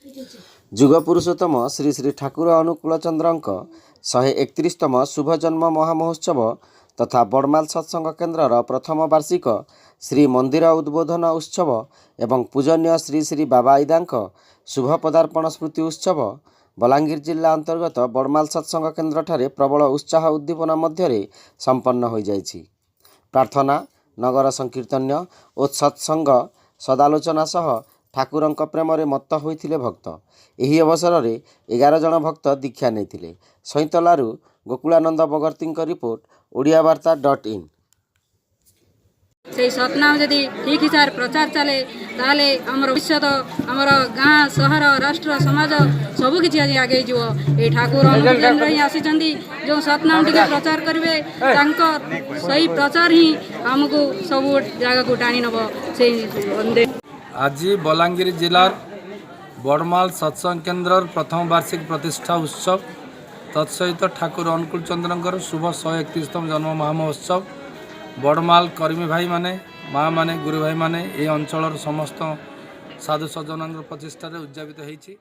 ଯୁଗ ପୁରୁଷୋତ୍ତମ ଶ୍ରୀ ଶ୍ରୀ ଠାକୁର ଅନୁକୂଳ ଚନ୍ଦ୍ରଙ୍କ 131ତମ ଶୁଭ ଜନ୍ମ ମହାମହୋତ୍ସବ ତଥା ବଡ଼ମାଲ ସତ୍ସଙ୍ଗ କେନ୍ଦ୍ରର ପ୍ରଥମ ବାର୍ଷିକ ଶ୍ରୀ ମନ୍ଦିର ଉଦ୍ବୋଧନ ଉତ୍ସବ ଏବଂ ପୂଜନୀୟ ଶ୍ରୀ ଶ୍ରୀ ବାବା ଇଦାଙ୍କ ଶୁଭ ପଦାର୍ପଣ ସ୍ମୃତି ଉତ୍ସବ ବଲାଙ୍ଗୀର ଜିଲ୍ଲା ଅନ୍ତର୍ଗତ ବଡ଼ମାଲ ସତ୍ସଙ୍ଗ କେନ୍ଦ୍ରଠାରେ ପ୍ରବଳ ଉତ୍ସାହ ଉଦ୍ଦୀପନା ମଧ୍ୟରେ ସମ୍ପନ୍ନ ହୋଇଯାଇଛି। ପ୍ରାର୍ଥନା, ନଗର ସଂକୀର୍ତ୍ତନ ଓ ସତ୍ସଙ୍ଗ ସଦାଲୋଚନା ସହ ଠାକୁରଙ୍କ ପ୍ରେମରେ ମତ୍ତ ହୋଇଥିଲେ ଭକ୍ତ। ଏହି ଅବସରରେ 11 ଜଣ ଭକ୍ତ ଦୀକ୍ଷା ନେଇଥିଲେ। ସଇଁତଲାରୁ ଗୋକୁଳାନନ୍ଦ ବଗର୍ତ୍ତୀଙ୍କ ରିପୋର୍ଟ, ଓଡ଼ିଆ ବାର୍ତ୍ତା.ଇନ୍। ସେଇ ସତନାମ ଯଦି ଠିକ୍ ହିସାବରେ ପ୍ରଚାର ଚାଲେ, ତାହେଲେ ଆମର ଭବିଷ୍ୟତ, ଆମର ଗାଁ, ସହର, ରାଷ୍ଟ୍ର, ସମାଜ ସବୁକିଛି ଆଜି ଆଗେଇ ଯିବ। ଏଇ ଠାକୁର ଅନୁକୂଳଚନ୍ଦ୍ର ହିଁ ଆସିଛନ୍ତି। ଯେଉଁ ସତନାମ ଟିକେ ପ୍ରଚାର କରିବେ, ତାଙ୍କ ସେଇ ପ୍ରଚାର ହିଁ ଆମକୁ ସବୁ ଜାଗାକୁ ଟାଣି ନେବ। ସେଇ ବନ୍ଦେ ଆଜି ବଲାଙ୍ଗୀର ଜିଲ୍ଲାର ବଡ଼ମାଲ ସତ୍ସଙ୍ଗ କେନ୍ଦ୍ରର ପ୍ରଥମ ବାର୍ଷିକ ପ୍ରତିଷ୍ଠା ଉତ୍ସବ, ତତ୍ସହିତ ଠାକୁର ଅନୁକୂଳ ଚନ୍ଦ୍ରଙ୍କର ଶୁଭ 131ତମ ଜନ୍ମ ମହାମହୋତ୍ସବ ବଡ଼ମାଲ କର୍ମୀ ଭାଇମାନେ, ମାଆମାନେ, ଗୁରୁ ଭାଇମାନେ, ଏହି ଅଞ୍ଚଳର ସମସ୍ତ ସାଧୁ ସଜ୍ଜନଙ୍କ ପ୍ରଚେଷ୍ଟାରେ ଉଦଯାପିତ ହେଇଛି।